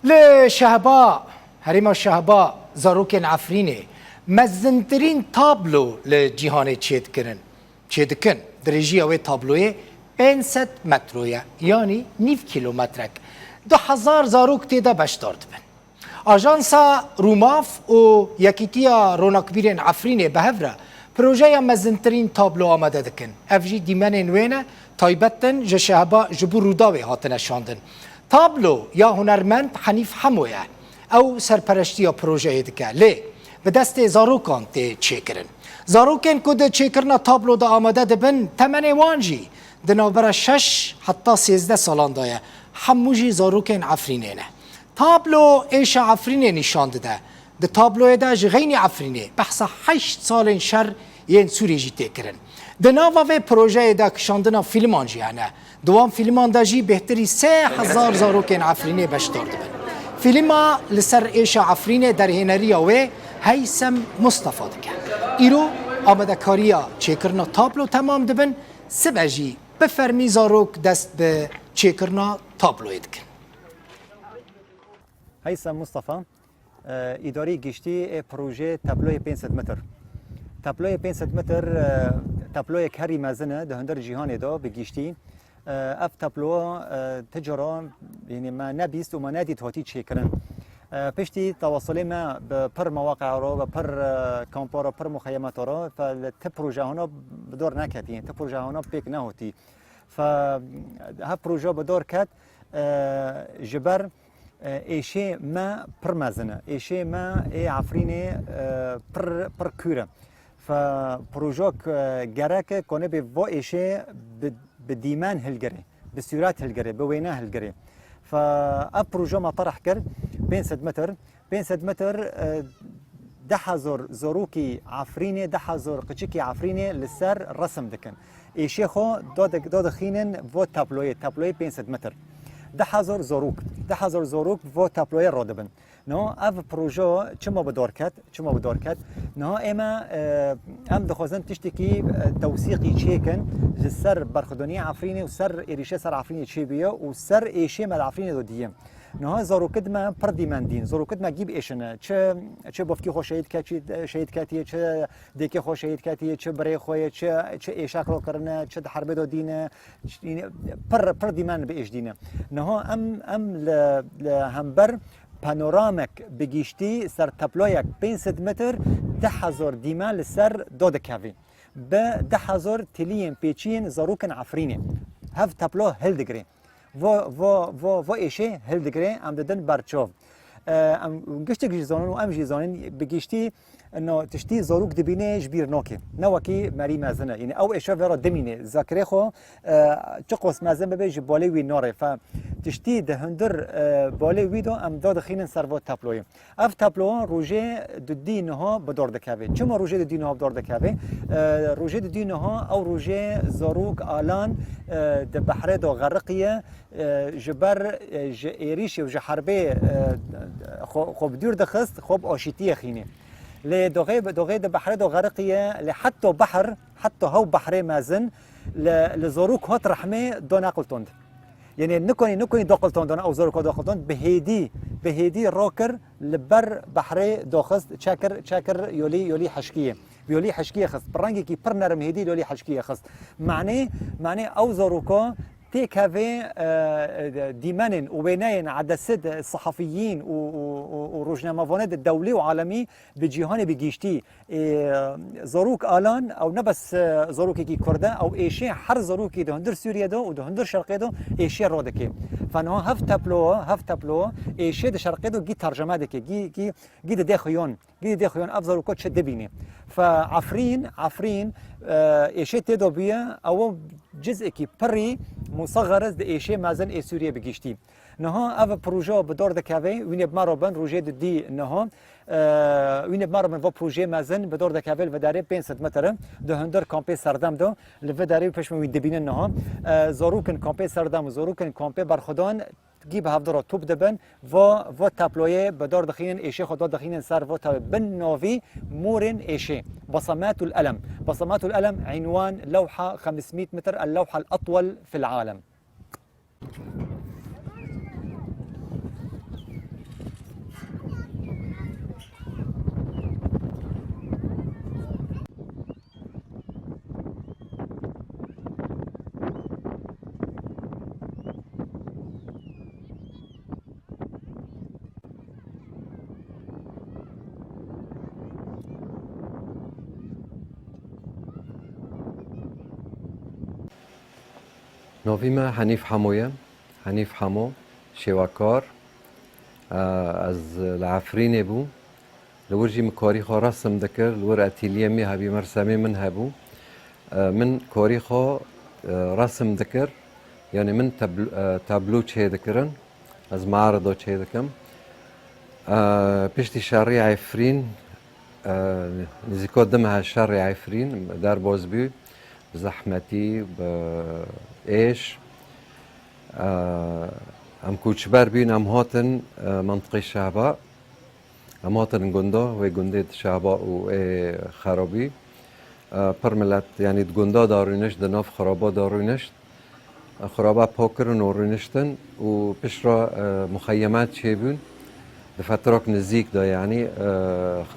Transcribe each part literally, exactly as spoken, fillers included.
Li Şehba, herêma Şehba, zarokên Efrînê mezintirîn tablo li cîhanê çêdikirin, çêdikin. Dirêjiya wê tabloyê pênc sed metro ye, yanî nîv kîlometrek. Du hezar zarok tê de beşdar dibin. Ajansa Rûmaf û Yekîtiya Ronakbîrên Efrînê bi hev re projeya mezintirîn tablo amade dikin. Ev jî dîmenên wê ne, taybet in, ji Şehba ji bo Rûdawê hatine şandin. Tablo ya hunermend Henîf Hemo ye. Ew serpereştiya projeyê dike, lê bi destê zarokan tê çêkirin. Zarokên ku di çêkirina tablo de amade dibin, temenê wan jî di navbera şeş heta sêzdeh salan de ye. Hemû jî zarokên Efrînê ne. Tablo êşa Efrînê nîşan dide. Di tabloyê de ji xeynî Efrînê behsa heşt salên şer yên Sûriyê jî tê kirin. Di nava vê projeyê de kişandina fîlman jî hene. Di wan fîlman de jî bêhtirî sê hezar zarokên Efrînê beşdar dibin. Fîlma li ser êşa Efrînê derhêneriya wê Heysem Mustafa dike. Îro amadekariya çêkirina tablo temam dibin, sibe jî bi fermî zarok dest bi çêkirina tabloyê dikin. Heysem Mustafa, e, îdarî giştî ê projê tabloyê pênc sed metr. Tabloyê pênc sed metr, e, tabloyek herî mezin e di hundir cîhanê de bi giştî. E, ev tablo, e, ti cara, yanî me nebîst û me nedît hatî çêkirin. E, piştî tewasulê me bi pir mewaqeya re, bi pir, e, kampa re, pir muxeyemeta re, fe li ti proje hona bi dor neketî, ti proje hona pêk nehotî. Fe hev proje bi dor ket, e, ji ber, e, êşê me pir mezin e. Êşê me ê Efrînê, e, pir, pir kûr e. Fe projok, e, gerek e konê bê vo êşê bi, bi dîmen hilgirê, bi sûret hilgirê, bi wêne hilgirê. Fe ev proje me terih kir, pênc sed metr, pênc sed metr, e, deh hezar zorokî Efrînê, deh hezar qiçikî Efrînê li ser resim dikin. Êşê xwe dadi-, dadixînin vo tabloyê, tabloyê pênc sed metr. Deh hezar zorok, deh hezar zorok vo tabloyê radibin. Niha ev proje çima bi dar ket? Çima bi dar ket? Niha ême, e, em dixwazin tiştekî, e, tewsîqî çêkin ji ser berxwedaniya Efrînê û ser êrîşê ser Efrînê çêbûye û ser êşê me li Efrînê de diyê. Niha zarokid me pir dîmendîn. Zarokid me gî bi êşine. Çi, çi bavkî xwe şehîd ket-, şehîd ketiye, çi dêkê xwe şehîd ketiye, çi birê xwe ye, çi, çi êşek ro kirine, çi di herbê de dîne, çi, pir, pir dîmen bi êş dîne. Niha em, em li, li hember panoramek bi giştî ser tabloyek pênc sed metr deh hezar dîmen li ser dadikevî. Bi deh hezar tiliyên pêçiyên zarokên Efrînê. Hev tablo hildigirê. Vo, vo, vo, vo êşê hildigirê, em didin ber çav. E, em giştek jî zanin û em jî zanin, bi giştî no tiştî zarok dibîne ji bîr nake. Ne wekî merî mezin e. Yanî ew êşa vê re dimîne. Zakirê xwe, e, çiqos mezin bibe ji balê wî nare. Fe tiştî di hundir, e, balê wî de em dadixînin ser va tabloyê. Ev tablo rojê dudî niha bi dor dikeve. Çima rojê dudî niha bi dor dikeve? E, rojê dudî niha ew rojê zarok alan, e, di behrê de xeriqiye, e, ji ber, e, ji êrîşê û ji herbê, e, xwe, xwe bi dûr dixist, xwe bi aşîtiyê xînê. Lê doxê, doxê di behrê de xeriqiye, lê heta behr, heta hew behrê mezin li, li zarok hat rehmê do neqiltond. Yanî nikonî, nikonî doqiltondin, ew zarok hat doqiltond, bi hêdî, bi hêdî rakir li ber behrê doxist, çekir, çekir yolî, yolî heşkiyê. Yolî heşkiyê xist. Bi rengekî pir nerm hêdî yolî heşkiyê xist. Manê, manê ew zaroka têkevê, e, e, dîmenên û wêneyên edesê de sehafiyîn û, û, û, û rojnamevanê de dewlî û alemî bi cîhanê bi giştî. Ê, zarok alan, ew ne bes, e, zarokekî Kurd e, ew êşê her zarokî di hundir Sûriyê de û di hundir Şerqê de êşê radike. Fe niha hev tablo, hev tablo êşê di Şerqê de gî terceme dike, gî, gî, gî dide xuyan, gî dide xuyan ev zaroko çi dibîne. Fe Efrîn, Efrîn, e, êşê tê de bûye, ew cizekî pirî musaxer di êşê mezin ê Sûriyê bi giştî. Niha ev proje bi dor dikeve, wînê bi me re bin, rojê didî niha. E, wînê bi me re bin, va projeyê mezin bi dor dikeve li vê derê pênc sed metr e. Di hundir kampê serdem de, li vê derê pêş me wî dibînin niha. E, zarokên kampê serdem û zarokên kampê berxwedan gî bi hevdira top dibin. Va, va tabloyê bi dor dixînin, êşê xwe dadixînin ser va tabloyê bin navî Morên Êşê. Basamatul Elem. Basamatul Elem, عنوان لوحة خمسمية متر، اللوحة الأطول في العالم. Navî me Henîf Hemo ye. Henîf Hemo, şêwekar. E, ez li Efrînê bûm. Li wir jî min karî xwe resim dikir. Li wir etîlyê min hebî, mersemê min hebû. E, min karî xwe, e, resim dikir. Yanî min tabl-, e, tablo çêdikirin. Ez mearida çêdikim. E, piştî şerê Efrîn, e, nizîka du mehe şerê Efrîn derbas bû. Bi zehmetî, bi êş. E, em koçber bûn, em hatin, e, mentiqê Şehba. Em hatin gunda, wê gundê di Şehba û ê xerabî. E, pir milet, yanî di gunda de rûnişt, di nav xiraba de rûnişt. E, xiraba pak kirin û rûniştin û piştre, e, muxeyemat çêbûn. Di fetrak nizîk de, yanî, e,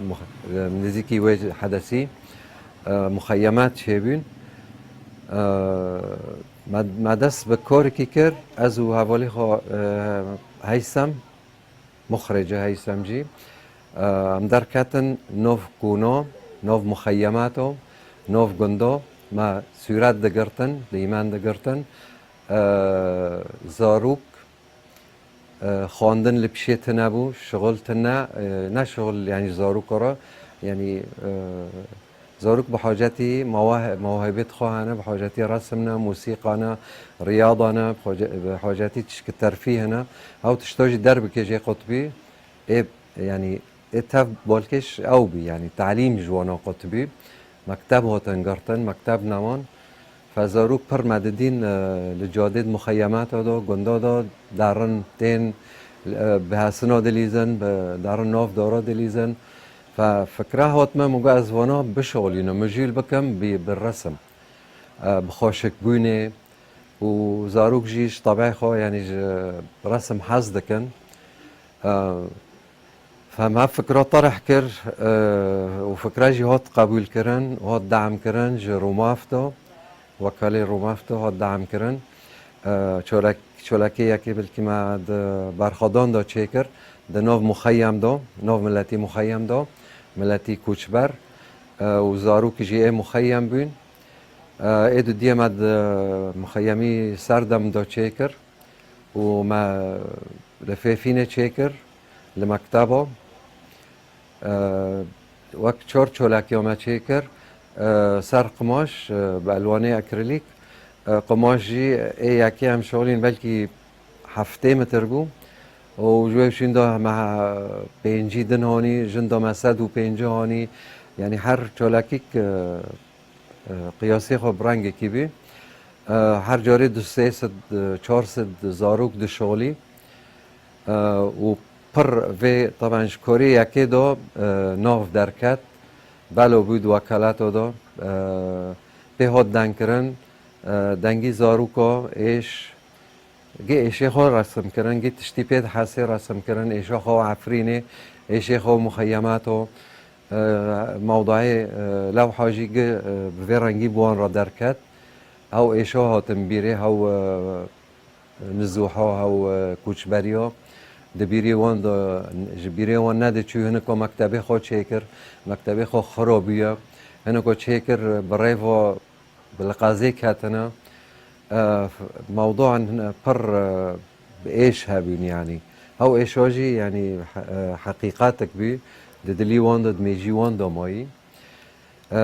mux-, e, nizîkî wê hedesî, e, muxeyemat çêbûn. E, me, me dest bi karekî kir, ez û hevalê xwe, e, Heysem, muxricê Heysem jî. E, em derketin nav kona, nav muxeyemata, nav gunda. Me sûret digirtin, dîmen digirtin. E, zarok, e, xwendin li pişê tune bû, şixul tune, e, ne şixul, yanî zarok re, yanî, e, Zarok bi hacetî mewah-, mewahibê xwe hene, bi hacetî resim ne, musîqa ne, riyada ne, bi hace-, bi hacetî tişkî terfî hene. Ew tişta jî derbikê jê qutbî. Ê, yanî, ê tev balkêş ew bî, yanî, talîm ji wana qutbî. Mekteb hatin girtin, mekteb newan. Fe zarok pir me didîn, e, li cadê di muxeyemata de, gunda de, derin tên, e, bi hesina dilîzin, bi derin nav dara dilîzin. Fe fikra hat me, min got, ez vana bişixulînim, mijûl bikim bi, bi resim. E, bi xweşikbûnê û zarok jî ji tebî xwe, yanî ji resim hez dikin. E, Fem ev fikra terih kir, e, û fikra jî hat qebûlkirin, hat deamkirin ji Rûmaf de, wekalê Rûmaf de hat deamkirin. E, çolek-, çolekê yekê belkî me di berxwedan de çêkir, di nav muxeyem de, nav miletî muxeyem de, miletî koçber, e, û zarokî jî ê muxeyem bûn. E, ê dudiyê me di muxeyemî Serdem de çêkir. û me li Fêfînê çêkir, li mekteba. E, wek çar çolakiya me çêkir, e, ser qimaş, e, bi elwanê akrîlîk, e, qimaş jî ê yekê em şolîn belkî heftê metr bû û ji wê şûnda me pêncî din hanî, jinda me sed û pêncî hanî, yanî her çolakîk, e, e, qiyasê xwe bi rengekî bî. E, her carê du sê sed, e, çar sed zarok dişolî. E, û pir vê, teben ji korê yekê de, e, nav derket. Belo bû di wekelata de, e, pê hat dengkirin, e, dengî zaroka, êş, Gê êşê xwe resim kirin, gê tiştî pê dihesê resim kirin, êşa xwe Efrînê, êşê xwe muxeyemato, e, mewdayê, e, lewha jî gi, e, bi vê rengî bi wan re derket. Hew êşa hatin bîrê, hew, e, nizûha, hew, e, koçberiya. Di bîrê wan de, ji bîrê wan nediçû, hiniko mektebê xwe çêkir, mektebê xwe xira bûye, hiniko çêkir, bi rêva bi li qezê ketine. E, mewduan pir, e, bi êş hebûn, yanî. Hew êşa jî, yanî, he-, e, heqîqetek bû, di dilî wan de, di mêjî wan de mayî. E,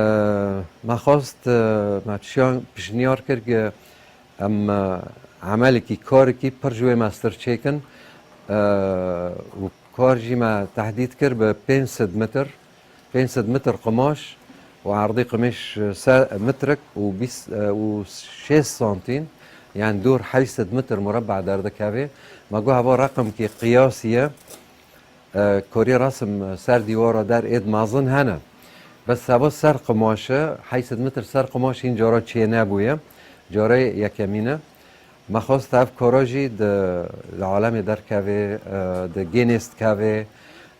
me xwest, e, me tişiyan pişniyar kir ku em, e, emelekî, karekî pir ji wê mestir çêkin, e, û kar jî me tehdîd kir bi pênc sed metr. Pênc sed metr qimaş û erdê qimêş se-, metrik û bîst, e, û şêst santîn, yanî dûr heyt sed metr mureba derdikeve. Me got, heva reqimkî qiyasî ye. E, korî resim ser dîwara der êd mezin hene. Bes heva ser qimaş e, heyt sed metr ser qimaş hîn cara çê nebûye. Carê yekemîn e. Me xwest ev kora jî di, di alemê derkeve, e, di Guinness dikeve,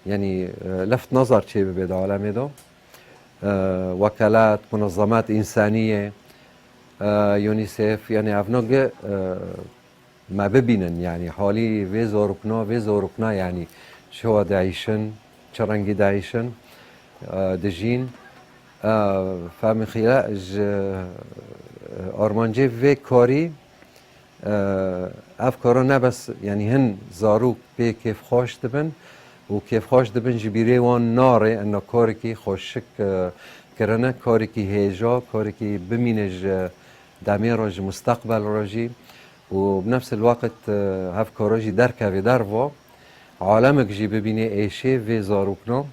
yanî, e, left nazar çê bibe di alemê de. E, wekelat, munezemat însaniyê, e, UNICEF, yanî evna gi, e, me bibînin, yanî halî vê zorokna, vê zorokna, yanî çawa dieyşin, çi rengî dieyşin, e, dijîn. E, femixîle ji, e, armancê vê karî, Ev kara ne bes, yanî hin zarok pê kêfxweş dibin û kêfxweş dibin ji bîrê wan nare, ena karekî xweşik, e, kirine, karekî hêja, karekî bimîne ji demê re, ji mustaqbel re jî û bi nefsil weqt, e, hev kara jî derkeve derva, alemek jî bibîne êşê vê zarokna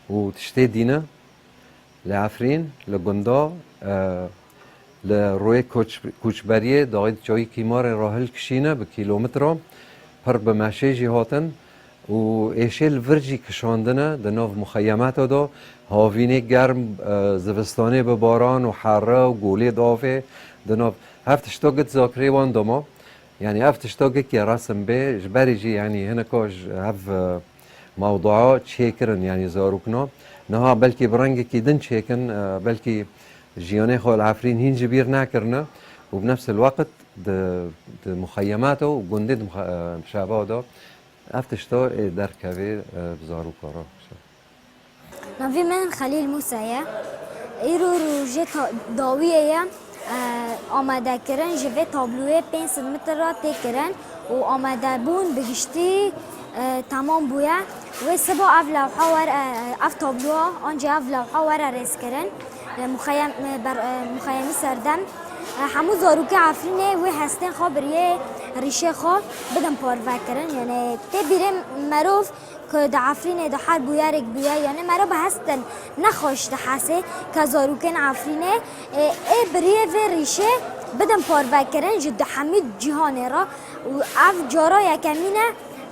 û tiştê dîne. Li Efrîn, li gunda, e, li rûyê koç-, koçberiyê, dawî çawî Kîmarê re hilkişîne bi kîlometra, pir bi meşê jî hatin û êşê li vir jî kişandine di nav muxeyemeta de, havînê germ, e, zivistanê bi baran û here û golê davê di nav. Hev tişta git zakirê wan doma. Yanî ev tişta gikê resim bê, ji berî jî, yanî hinek a ji hev, e, mewdua çêkirin, yanî zarokna. Niha belkî bi rengekî din çêkin, e, belkî jiyanê xwe li Efrîn hîn ji bîr nekirine û bi nefsil weqt di, di muxeyemata û gundê di muxe-, e, şeva de ev tişta ê derkevê, e, bi zaroka re. Navê min Xelîl Mûsa ye. Îro rojê ta-, dawiyê ye, e, amadekirin ji vê tabloyê pênc sed metr re tê kirin û amadebûn bi giştî, e, temam bûye. Wê siba ev lewha were, e, ev tabloya, ancî ev lewha were rêzkirin. E, muxeyem-, e, ber-, e, muxeyemî serdem. E, hemû zarokê Efrînê wê hestên xwe bi riyê rîşê xwe bidin parvekirin. Yanî tê bîrê merov ku di Efrînê de her bûyerek bûye, yanî meriv bi hestin nexweş dihese, ke zarokên Efrînê, e, ê bi riyê vê rîşê bidin parvekirin ji di hemî cîhanê re û ev cara yekemîn e,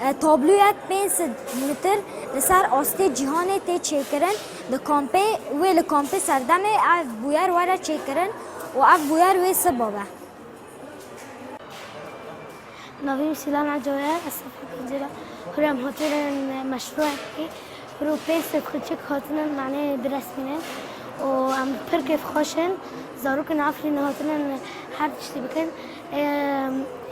e, tabloyek pênc sed metr li ser astê cîhanê tê çêkirin. Di kampê wê, li kampê serdemê ev bûyer were çêkirin û ev bûyer wê siba be. Navê min Şîlan Eco ye, ez sifê pêncê de. Hûrê em hatinin meşrûekî, hûrû pênc sed xulçik hatinin, manê biresmînin û em pir kêfxweş in. Zarokên Efrînê hatinin her tiştî bikin. Ê,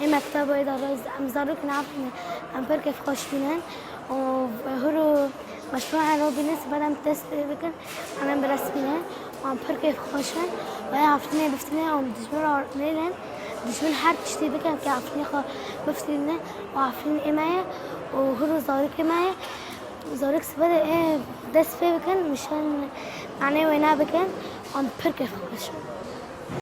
ê mekteba ê de em zarokên Efrînê em pir kêfxweş bînin û hûrû Meşrû ero bîne sibe dem dest pê bikin, em ê biresmîne. Em pir kêfxweş in. Waya Efrînê bifitine, em dijmin re nêlin. Dijmin her tiştî bikin ke Efrînê xwe bifitîne. Û Efrîn ê me ye û hûrû zarokê me ye. Zarok sibe de ê dest pê bikin, mişan manê wêne bikin. Em pir kêfxweş in.